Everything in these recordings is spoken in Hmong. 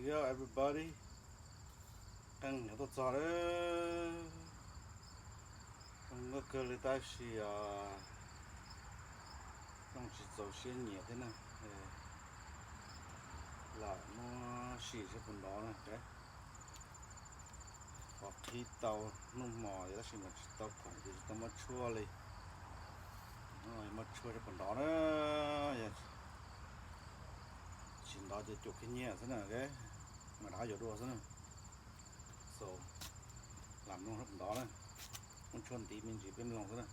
Hello everybody, qee nyuam tuaj txog lawm. Zoo nkauj kawg li tab sis zoo tsis txaus siab nyiam thiab na. Lam muab sim seb puas nrov na. Qhov qhib tau hnub hmo tab sis mas tsis tau khoom ces tsis tau muab tshuaj li. Muab tshuaj seb puas nrov na. Tsis nrov ces cuam kiag nyiaj xwb na. Mam rov qab yuav dua xwb na. So, lam mloog seb puas nrov na. Muab tshuaj ntiv me ntsis peb mloog xwb na.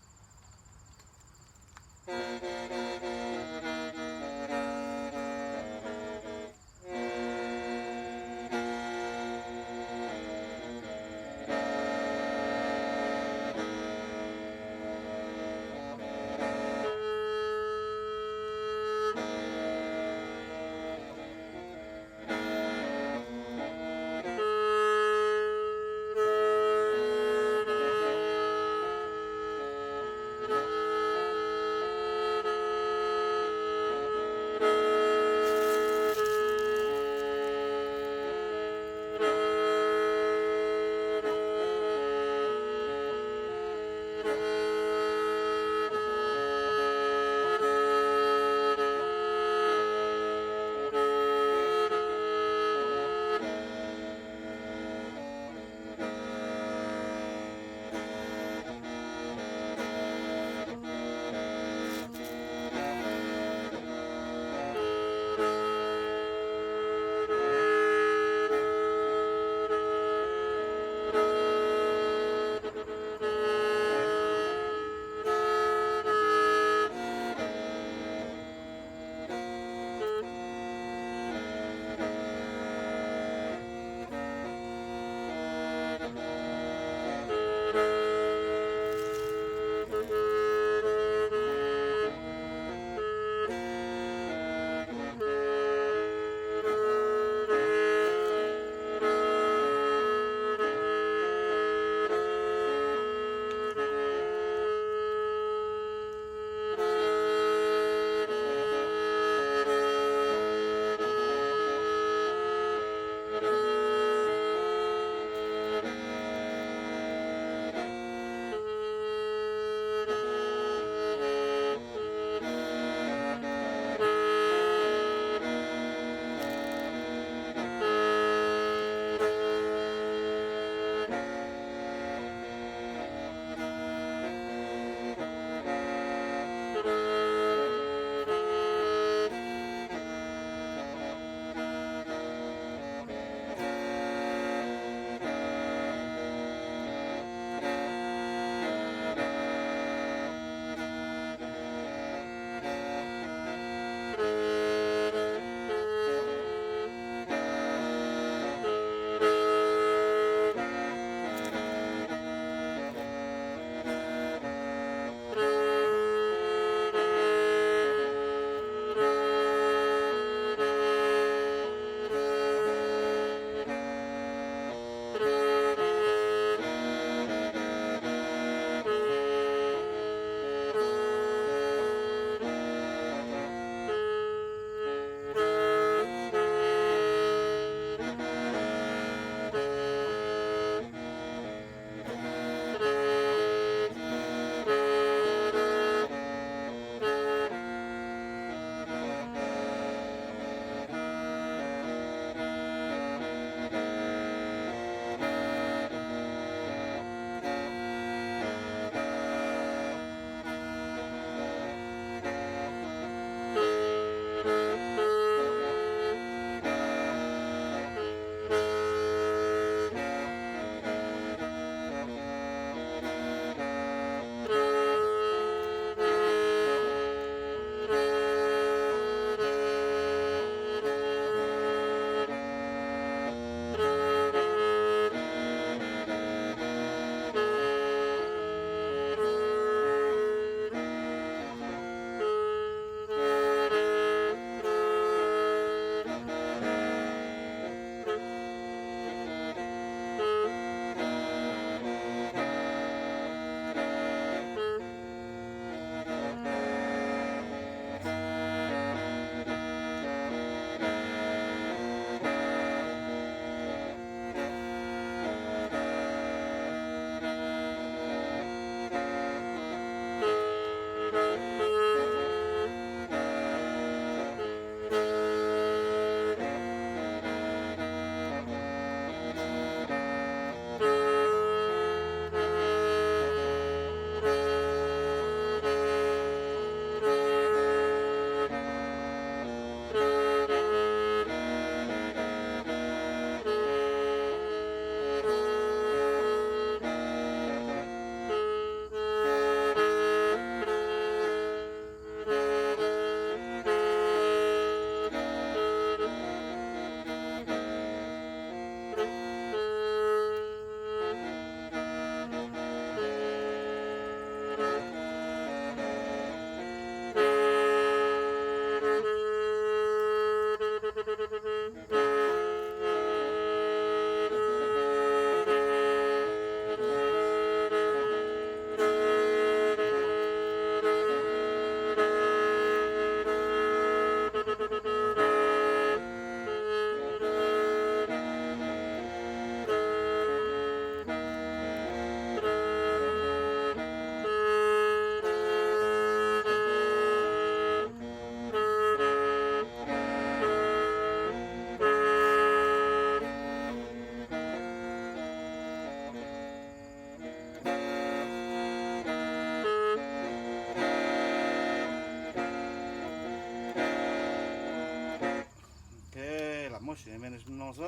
Sim me no xwb.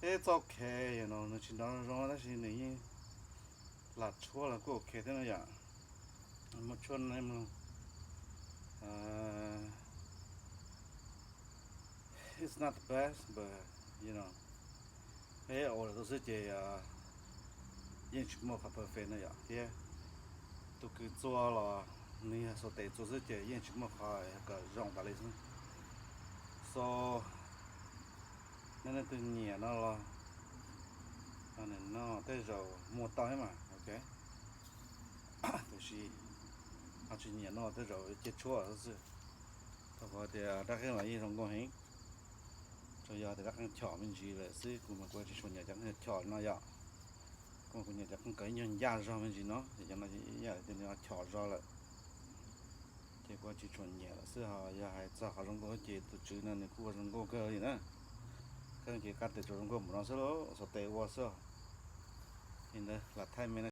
Peb txoj kev no nws tsis nrov zoo tab sis nws yeej lam tshuab los kuj ok thiab no yom. Muaj tshuab ne mloog. It's not the best, but you know, peb ua lawm xwb ces yeej tsis muaj qhov perfect no yom, thiab tus kws txua los nws yog xaus tes txua xwb ces yeej tsis muaj qhov kom zoo tas li xwb. So nej leej twg nyiam no los no tej zaum muaj tau thiab mas, ok. Tiam sis ho tsis nyiam no tej zaum cia tshuab xwb. Tau qhov tias rab qeej los yeej zoo nkauj heev, tsuas yog tias rab qeej chom me ntsis lawm xwb, kuv mas kuv tsis tshua nyiam cov qeej chom no yom. Kuv mas kuv nyiam cov qeej kom ib nyuag ncaj zog me ntsis no, ces cov no yam tias nws chom zog lawm, ces kuv tsis tshua nyiam lawm xwb. Ho yog hais txog qhov zoo nkauj ces tus tswv no nws kuj ua zoo nkauj kawg li na. Qeej ces qab tes tsuas zoo nkauj npaum no xwb, xaus tes ua xwb. Li ntawd lam thaij me no